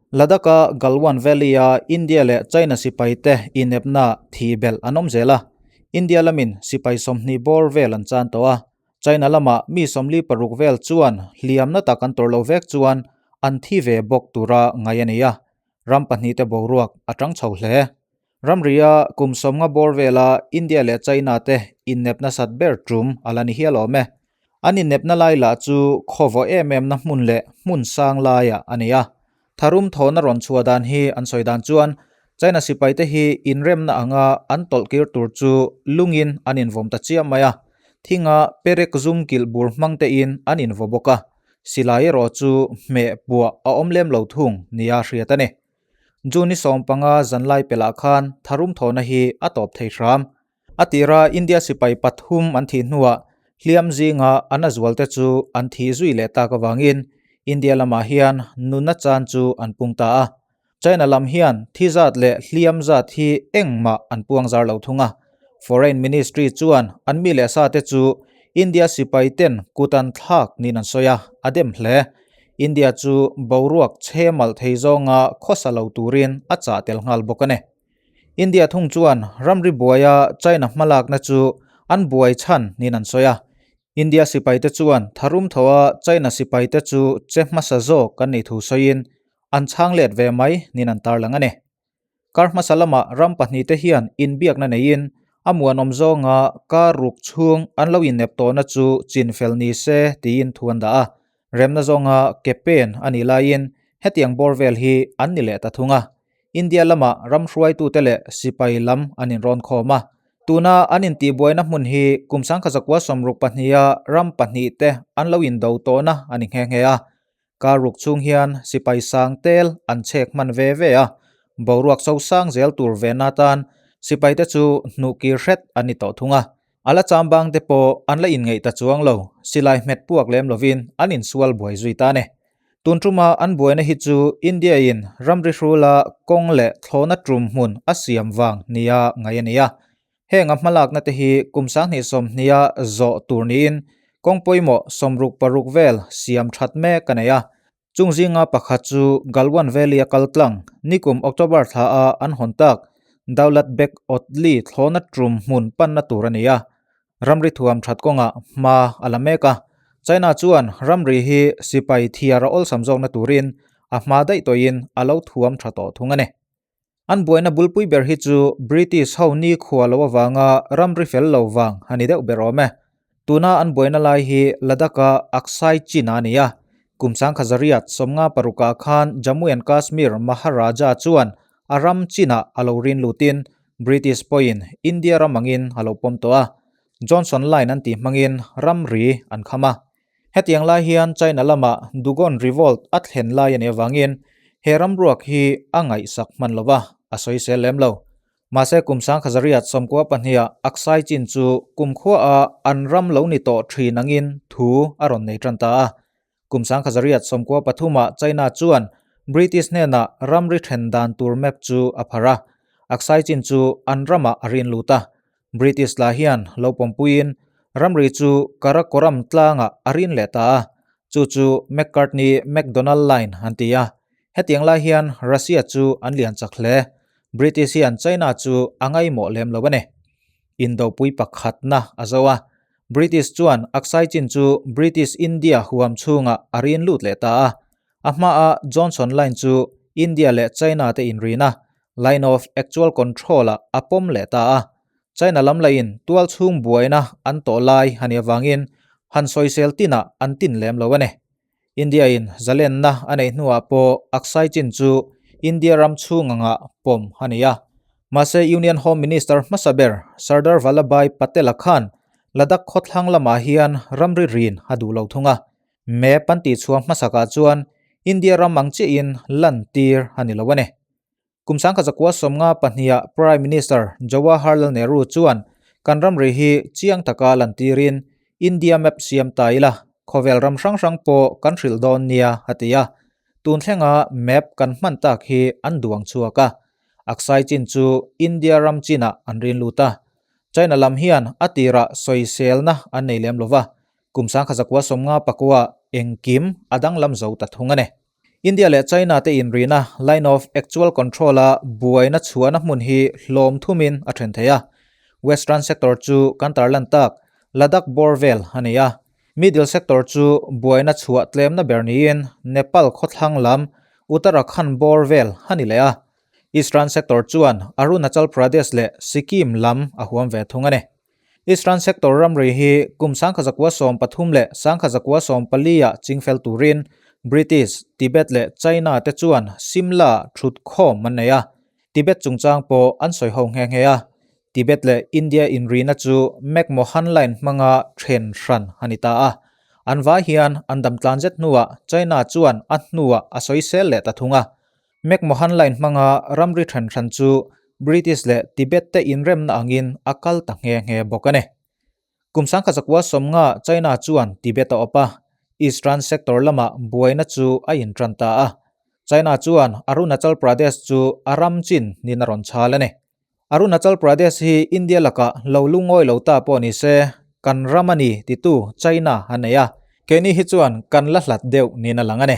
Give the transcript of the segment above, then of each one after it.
Ladakh-a Galwan Valley-a India leh China sipaite inepna thih belh an awm zel a, India lamin sipai 20 bawr vel an chan tawh a, China lama mi 46 vel chuan hliamna tak an tawrh lo vek chuan an thi ve bawk tura ngaih a ni a, ram pahnihte boruak a tang chho hle. Ramria kum 50 bawr vela India leh China te innep nasat ber tum a la ni hial awm e. An innepna lai lah chu khawvaw em em na hmun leh hmun sang laiah a ni a. Tharum thawhna rawn chhuah dan hi an sawi dan chuan China sipaite hi inremna anga an tawlhkir tur chu lungin an invawm ta chiam mai a. Thinga perek zum kilh bur hmang tein an invaw bawk a. Silai erawh chu hmeh puah a awm lem lo thung nia hriat a ni. June ni 15 zanlai pelh ah khan tharum thawhna hi a tawp thei hram. A tira India sipai pathum an thih hnuah hliam zinga an a zualte chu an thih zui leh tak avangin India lamah hian nunna chan chu an pung ta a. China lam hian thi zat leh hliam zat hi engmah an puang zar lo thung a. Foreign Ministry chuan an mi leh sa te chu India sipai ten kut an thlak niin an sawi a, a dem hle. India chu boruak chhe malh thei zawnga khawsa lo turin a chah tel nghal bawk a ni. India thung chuan ramri buaia China hmalakna chu an buai chhan niin an sawi a. India sipaite chuan tharum thoa China sipaite chu che hmasa zawk an nih thu sawiin an chhang let ve mai niin an tarlang a ni. Kar hmasa lama ram pahnihte hian inbiakna neiin a muanawm zawnga kar ruk chhung an lo innep tawhna chu chinfel ni se tiin thu an dah a. Remna zawnga ke pen a nih laiin hetiang bawr vel hi an ni leh ta thung a. India lama ram hruaitute leh sipai lam an inrawn khawm a. Tuna an intihbuaina hmun hi kum 1962-a ram pahnihte an lo indo tawhna a ni nghe nghe a. Kar ruk chhung hian sipai sang tel an chhek hman ve ve a, boruak so sang zel tur vehna atan sipaite chu hnuhkir hret an ni tawh thung a. A la chambang te pawh an la inngeih ta chuang lo, silai hmet puak lem lovin an insual buai zui ta a ni. Tun tuma an buaina hi chu India in ramri hrula kawng leh thlawhna tum hmun a siam vang nia ngaih a ni a. Heng a hmalakna te hi kum 2020-a zawh tur niin kawng pawimawh 66 vel siam that mek a nei a. Chung zinga pakhat chu Galwan Valley a kal tlang nikum October thla a an hawn tak Daulat Beg Otli thlawhna tum hmun panna tur a ni a. Ramri thuam that kawngah hma a la mek a, China chuan ramri hi sipai thiar a awlsam zawkna turin a hma daih tawhin a lo thuam tha tawh thung a ni. An buaina bulpui ber hi chu British ho nikhua lo avanga ramri fel lo vang a ni deuh ber awm e. Tuna an buaina lai hi Ladakh-a Aksai Chin a ni a, kum 1956-ah khan Jammu and Kashmir Maharaja chuan a ram chinah a lo rin lutin British pawhin India ram angin a lo pawm tawh a, Johnson Line an tih hmangin ramri an kham a. Hetiang lai hian China lama Dugon Revolt a thlen lai a nih avangin he ramruak hi a ngaihsak hman lo va, a sawisel lem lo. Mahse kum 1992-ah Aksai Chin chu kumkhuaah an ram lo ni tawh thin angin thu a rawn nei tan ta a. Kum 1993-ah China chuan British hnenah ramri then dan tur map chu a phar a, Aksai Chin chu an ramah a rin lut a. British lah hian lo pawmpuiin ramri chu Karakoram tlangah a rin leh ta a, chu chu McCartney-McDonald Line an ti a. Hetiang lai hian Russia chu an lian chak hle. British hian China chu a ngaimawh lem lo a ni. Indopui pakhatna a zo a, British chuan Aksai Chin chu British India huam chhungah a rin lut leh ta a. A hmaa Johnson Line chu India leh China te inrin a, Line of Actual Control-ah a pawm leh ta a. China lam lahin tual chhung buaina an tawh lai a nih avangin han sawisel tinah an tin lem lo a ni. India-in zalenna a neih hnuah pawh Aksai Chin chu India ram chhung anga pawm a ni a. Mahse Union Home Minister hmasa ber Sardar Vallabhbhai Patel-a khan Ladakh khawthlang lamah hian ramri rin a duh lo thung a. Map an tihchhuah hmasakah chuan India ram ang chiahin lan tir a ni lo a ni. Kum 1952-ah Prime Minister Jawaharlal Nehru chuan kan ramri hi chiang taka lan tirin India map siam ta ila, khawvel ram hrang hrang pawh kan hrilh dawn nia a ti a. Tun thlenga map kan hman tak hi an duang chhuak a. Aksai Chin chu India ram chinah an rin lut a. China lam hian a tirah sawiselna an nei lem lova, kum 1954 engkim a danglam zo ta thung a ni. India leh China te inrina Line of Actual Control-a buaina chhuahna hmun hi hlawm thumin a then thei a. Western Sector chu kan tarlan tak Ladakh bawr vel a ni a. Middle Sector chu buaina chhuah tlemna ber niin Nepal khawthlang lam Uttarakhand bawr vel a ni leh a. Eastern Sector chuan Arunachal Pradesh leh Sikkim lam a huam ve thung a ni. Eastern Sector ramri hi kum 1913 leh 1914 ah chingfel turin British, Tibet leh China te chuan Simla thutkhawm an nei a, Tibet chungchang pawh an sawi ho nghe nghe a. Tibet leh India inrina chu McMahon Line hmanga then hran a ni ta a. An vai hian an dam tlan zet hnuah China chuan a hnuah a sawisel leh ta thung a. McMahon Line hmanga ramri then hran chu British leh Tibet te inremna angin a kal ta nghe nghe bawk a ni. Kum 1950 China chuan Tibet a awp a, Eastern Sector lamah buaina chu a intan ta a. China chuan Arunachal Pradesh chu a ram chin niin a rawn chhal a ni. Arunachal Pradesh hi India lakah lo lungawi lo ta pawh ni se, kan ram a ni titu China a nei a, keini hi chuan kan la hlat deuh niin a lang a ni.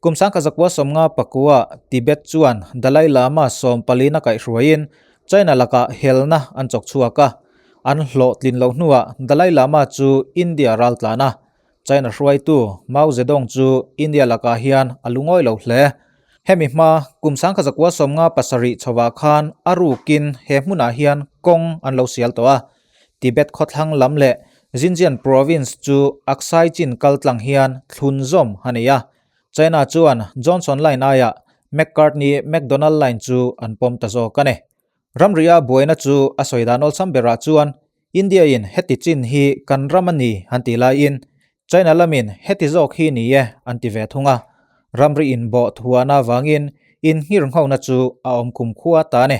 Kum 1954 Tibet chuan Dalai Lama sawmpalina kaihhruaiin China lakah helna an chawk chhuak a, an hlawhtlin loh hnuah Dalai Lama chu India ral tlan a, China hruaitu Mao Zedong chu India lakah hian a lungawi lo hle. Hemi hma kum 1957 chhovah khan a rukin he hmunah hian kawng an lo sial tawh a. Tibet khawthlang lam leh Xinjiang province chu Aksai Chin kal tlang hian thlunzawm a nei a. China chuan Johnson Line aiah McCartney-McDonald Line chu an pawm ta zawk a ni. Ramria buaina chu a sawi dan awlsam berah chuan India in heti chin hi kan ram a ni an tih laiin China lamin heti zawk hi ni e an ti ve thung a, ramri inbawh thuahna avangin innghirnghona chu a awm kumkhua ta a ni.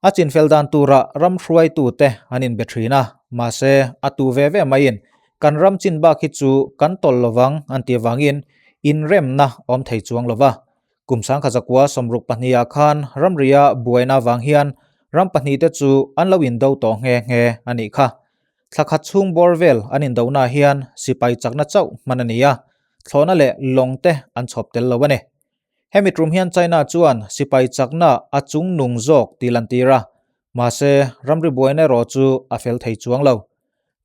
A chinfel dan turah ram hruaitute an inbe thin a, mahse a tu ve ve maiin kan ram chin bak hi chu kan tawlh lovang an tih avangin inremna awm thei chuang lova. Kum 1962 ah khan ramria buaina avang hian ram pahnihte chu an lo indo tawh nghe nghe a nih kha. Thla khat chhung bawr vel an indonaah hian sipai chakna chauh hman a ni a, thlawhna leh lawng te an chhawp tel lo a ni. Hemi tum hian China chuan sipai chakna a chungnung zawk tih lantir a, mahse ramri buaina erawh chu a fel thei chuang lo.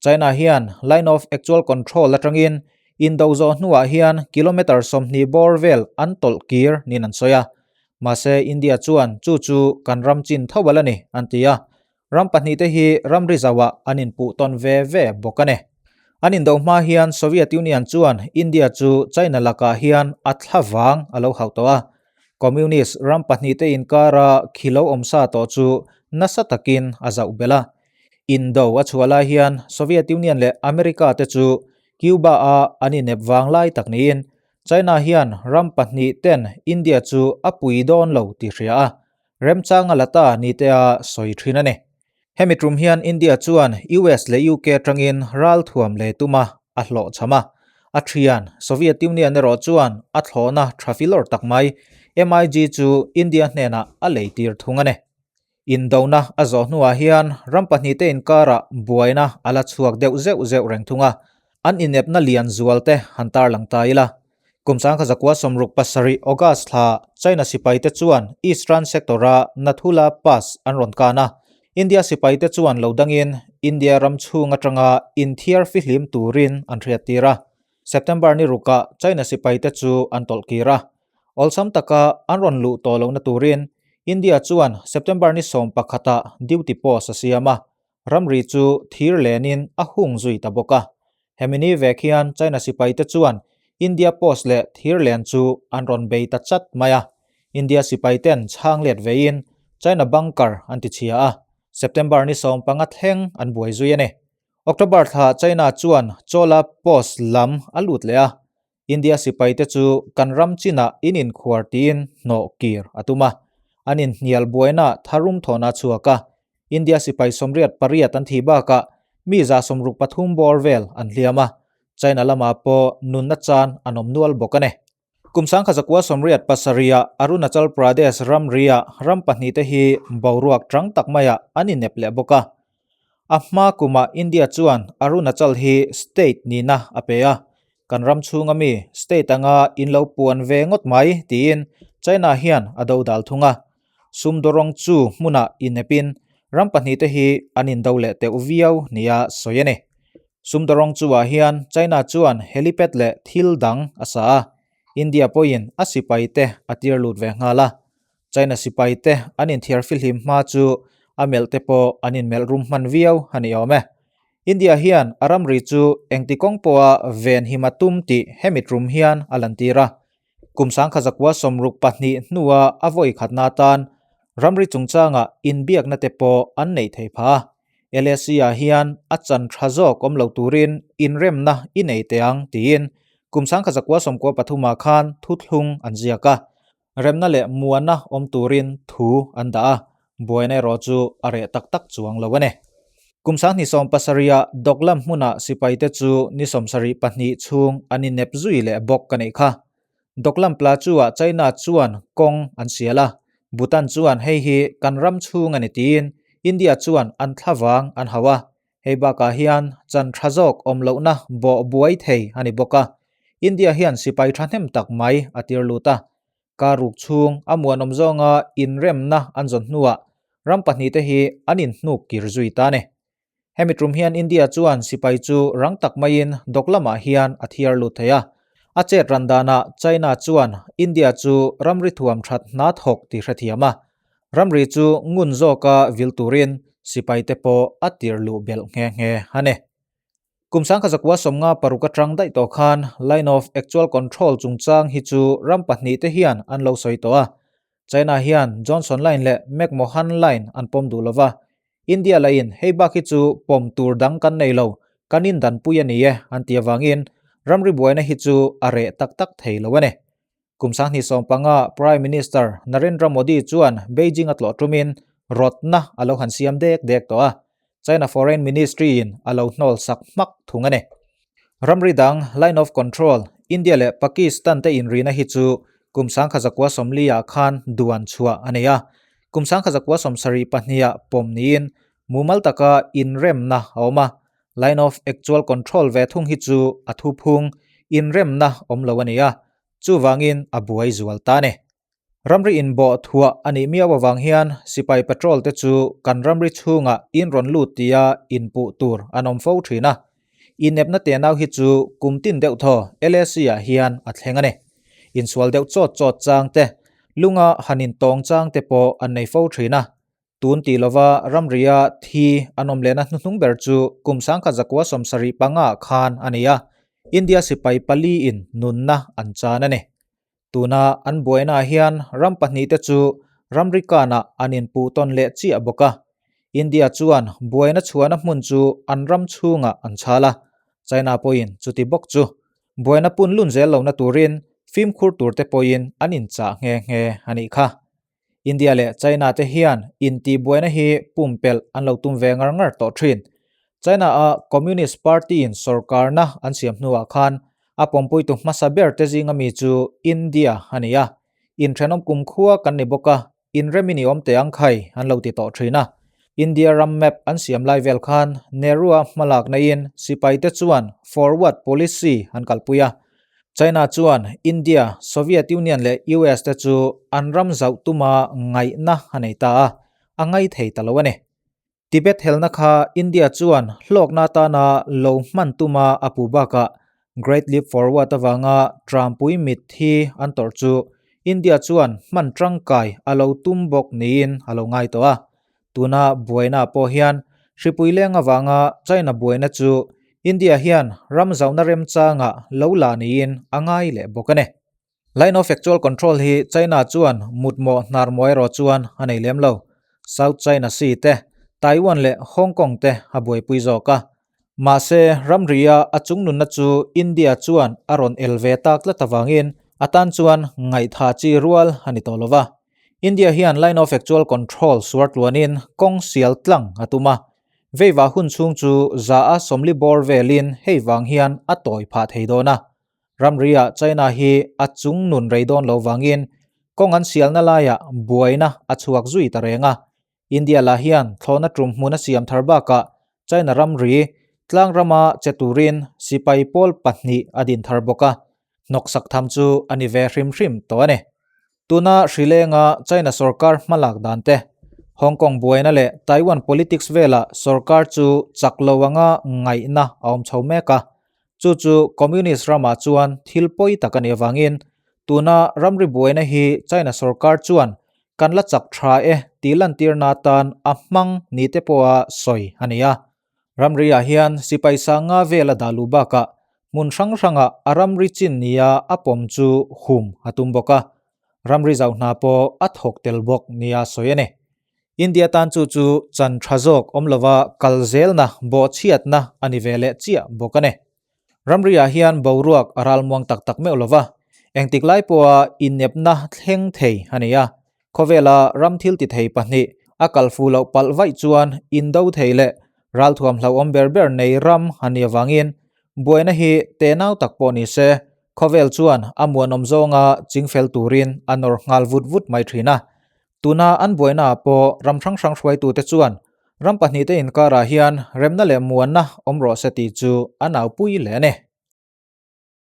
China hian Line of Actual Control atangin indo zawh hnuah hian kilometre 20 bawr vel an tawlh kir niin an sawi a. Mahse India chuan chu chu kan ram chin tho al a ni an ti a. Ram pahnihte hi ramri zauah an inpuh tawn ve ve bawk a ni. An indo hma hian Soviet Union chuan India chu China lakah hian a thla vang a lo hauh tawh a. Communist ram pahnihte inkara khi lo awm sa tawh chu nasa takin a zauh belh a. Indo a chhuah lai hian Soviet Union leh America te chu Cuba-a an inep vang lai tak niin China hian ram pahnih ten India chu a pui dawn lo tih hria a, remchang a la ta ni te a sawi thin a ni. Hemi tum hian India chuan US leh UK atangin ralthuam lei tuma a hlawhchham a, a thian Soviet Union erawh chuan a thlawhna tha filawr tak mai MiG chu India hnenah a leitir thung a ni. Indona a zawh hnuah hian ram pahnihte inkarah buaina a la chhuak deuh zeuh zeuh reng thung a, an inepna lian zualte han tarlang ta ila. Kum 1967 August thla China sipaite chuan Eastern Sector-a Nathula Pass an rawn kan a, India sipaite chuan lo dangin India ram chhung atanga inthiar fihlim turin an hriattir a. September ni rukah China sipaite chu an tawlhkir a, Awlsam taka an rawn luh tawh lohna turin India chuan September ni 11 ah duty post a siam a, ramri chu thir lenin a hung zui ta bawk a. Hemi ni vek hian China sipaite chuan India post leh thir len chu an rawn bei ta chat mai a. India sipaiten chhang let veiin China bunker an ti chhia a, September ni 15 thleng an buai zui a ni. October thla China chuan Chola post lam a lut leh a, India sipaite chu kan ram chinah in inkhuar tiin hnawh kir a tum a, an inhnial buaina tharum thawhna a chhuak a. India sipai 88 an thih bakah mi 63 bawr vel an hliam a, China lamah pawh nunna chan an awm nual bawk a ni. Kum 1987 ah Arunachal Pradesh ramri-ah ram pahnihte hi boruak tang tak maiah an inep leh bawk a. A hma kumah India chuan Arunachal hi state nihna a pe a. Kan ram chhunga mi state anga in lo puan ve ngawt mai tiin China hian a dodal thung a. Sumdawrawng chu hmunah inepin ram pahnihte hi an indo leh teuh viau nia sawi a ni. Sumdawrawng chuah hian China chuan helipad leh thil dang a sa a, India pawhin a sipaite a tir lut ve nghal a. China sipaite an inthiar fihlim hma chu a melh te pawh an inmelh rum hman viau a ni awm e. India hian a ramri chu engti kawng pawha ven him a tum tih hemi tum hian a lantir a. Kum sangkha zakua 62 hnua a vawi khatna atan ramri chungchanga inbiakna te pawh an neih theih phah a. LAC-ah hian a chan tha zawk awm lo turin inremna i nei teh ang tiin kum sangkha zakua 93 khan thuthlung an ziak a. Remna leh muana awm turin thu an dah a, buaina erawh chu a reh tak tak chuang lo a ni. Kum 2017-ah Doklam hmuna sipaite chu ni 72 chhung an inep zui leh bawk ka neih kha. Doklam Plateau-ah China chuan kawng an sial a, Bhutan chuan hei hi kan ram chhung a ni tiin India chuan an thlavang an hauh a, hei bakah hian chan tha zawk awm lohna bawh buai thei a ni bawk a. India hian sipai thahnem tak mai a tir lut a, kar ruk chhung a muanawm zawnga inremna an zawn hnuah ram pahnihte hi an inhnuk kir zui ta a ni. Hemi tum hian India chuan sipai chu rang tak maiin dawk lamah hian a thiar lut thei a. A chet ran danah China chuan India chu ramri thuam that hna thawk tih hrethiam a, ramri chu ngun zawka vil turin sipaite pawh a tir luh belh nghe nghe a ni. Kum 1956 atang daih tawh khan Line of Actual Control chungchang hi chu ram pahnih te hian an lo sawi tawh a. China hian Johnson Line leh McMahon Line an pawm duh lova. India lahin hei bak hi chu pawm tur dang kan nei lo, kan indanpui a ni e an ti avangin ramri buaina hi chu a reh tak tak thei lo a ni. Kum 2015 Prime Minister Narendra Modi chuan Beijing a tlawh tumin rawtna a lo han siam dek dek tawh a, China Foreign Ministry in a lo hnawl sak hmak thung a ni. Ramri dang Line of Control, India leh Pakistan te inrina hi chu kum 1940 ah khan duan chhuah a nei a, kum 1972 ah pawm niin mumal taka inremna a awm a, Line of Actual Control ve thung hi chu a thuphung inremna awm lo a ni a, Chuvangin a buai zual ta a ni. Ramri inbawh thuah a nih miau avang hian sipai patrol te chu kan ramri chhungah in rawn lut tia inpuh tur an awm fo thin a. Inepna tenau hi chu kum tin deuh thaw LAC ah hian a thleng a ni. Insual deuh chawt chawt chang te, lunga han intawng chang te pawh an nei fo thin a. Tun tih lova ramria thi an awm lehna hnuhnung ber chu kum 1975 khan a ni a, India sipai pali in nunna an chan a ni. Tuna an buainaah hian ram pahnihte chu ramri kanah an inpuh tawn leh chiah bawk a. India chuan buaina chhuahna hmun chu an ram chhungah an chhal a, China pawhin chuti bawk chu buaina pun lun zel lohna turin fimkhur turte pawhin an inchah nghe nghe a nih kha. India leh China te hian intihbuaina hi pumpelh an lo tum ve ngar ngar tawh thin. China-a Communist Party-in sorkarna an siam hnuah khan a pawmpuitu hmasa ber te zinga mi chu India a ni a. Inthenawm kumkhua kan ni bawk a, inrem i ni awm teh ang khai an lo ti tawh thin a. India ram map an siam lai vel khan Nehru-a hmalakna-in sipaite chuan forward policy an kalpui a. China chuan India, Soviet Union leh US te chu an ram zauh tuma ngaihna a nei ta a, a ngai thei ta lo a ni. Tibet helna kha India chuan hlawkna atana lo hman tuma a pu bakah Great Leap Forward avanga Trumpui mit hi an tawrh chu India chuan hman tangkai a lo tum bawk niin a lo ngai tawh a. Tuna buaina pawh hian hripui leng avanga China buaina chu India hian ram zauna remchanga lo la niin a ngai leh bawk a ni. Line of Actual Control hi China chuan mutmawh hnar maw erawh chuan a nei lem lo. South China Sea te, Taiwan leh Hong Kong te a buaipui zawk a. Mahse, ramria a chungnunna chu India chuan a rawn el ve tak tlat avangin a tan chuan ngaihthah chi rual a ni tawh lo va. India hian Line of Actual Control suar tluanin kawng sial tlang a tum a, veiva hun chhung chu za a 40 bawr velin hei vang hian a tawi phah thei dawn a. Ramriah China hi a chung nun rei dawn lo vangin kawng an sialna laiah buaina a chhuak zui ta reng a. India lah hian thlawhna tum hmun a siam thar bakah China ramri Tlang rama che turin sipai pawl pahnih a din thar bawk a, hnawksak tham chu a ni ve hrim hrim tawh a ni. Tuna hrilenga China sorkar hmalak dan te, Hong Kong buaina leh Taiwan politics velah sorkar chu chak lo anga ngaihna a awm chho mek a, chu chu Communist ramah chuan thil pawi tak a nih avangin tuna ramri buaina hi China sorkar chuan kan la chak tha e tih lantirna atan a hmang ni te pawha sawi a ni a. Ramri-ah hian sipai sanga vel a dah luh bakah hmun hrang hrangah a ramri chin nia a pawm chu hum a tum bawk a, ramri zau hna pawh a thawk tel bawk nia sawi a ni. India tan chu chu chan tha zawk awm lova kal zelna bawhchhiatna a ni ve leh chiah bawk a ni. Ramri-ah hian boruak a ralmuang tak tak meuh lova, engtik lai pawha inepna thleng thei a ni a. Khawvela ram thil ti thei pahnih a kal fu loh palh vaih chuan indo thei leh ralthuam hlauhawm ber ber nei ram a nih avangin buaina hi tenau tak pawh ni se, khawvel chuan a muanawm zawnga chingfel turin a nawr nghal vut vut mai thin a. Tuna an buainaah pawh ram hrang hrang hruaitute chuan ram pahnihte inkarah hian remna leh muanna awm rawh se tih chu an aupui leh a ni.